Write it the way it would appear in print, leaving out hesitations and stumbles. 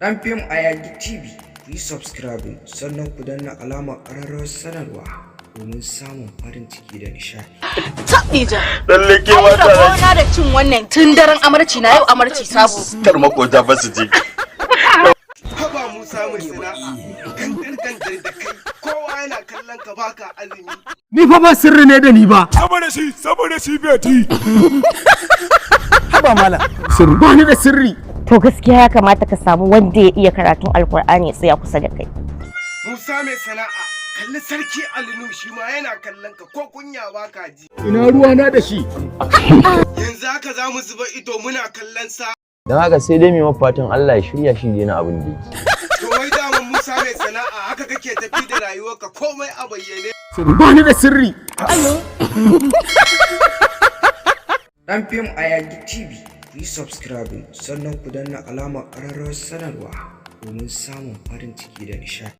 Ɗan Fim a Yagi TV, ku yi subscribing sannan ku danna alamar ƙararrawar sanarwa domin samun farin ciki da nishaɗi. Taɓija. Lalle ke Ai mata rabona da cin wannan tun daren amarci na, yau amarci sabo. Kar makota fa su ji. Haba Musa mai sana'a, gangar gangar da kai, kowa yana kallon ka baka azumi. Ni fa ba sirri ne da ni ba. Saboda shi beti. Haba mala. Sirri ba ni da sirri. To, gaskiya ya kamata ka samu wanda ya iya karatun Alkur'ani ya tsaya kusa da kai. Musa mai sana'a, kalli Sarki Alinu, shi ma yana kallon ka, ko kunya baka ji. Ina ruwa na da shi? Yanzu haka za mu zuba ido muna kallon sa. Don haka sai dai mai fatan Allah ya shirya shi daina abin da yake. To, wai daman Musa mai sana'a, haka kake tafi da rayuwarka, komai a bayyane? Sirri ba ni da sirri. Ɗan Fim a Yagi TV, ku yi subscribing sannan ku danna alamar ƙararrawar sanarwa domin samun farin ciki da nishaɗi.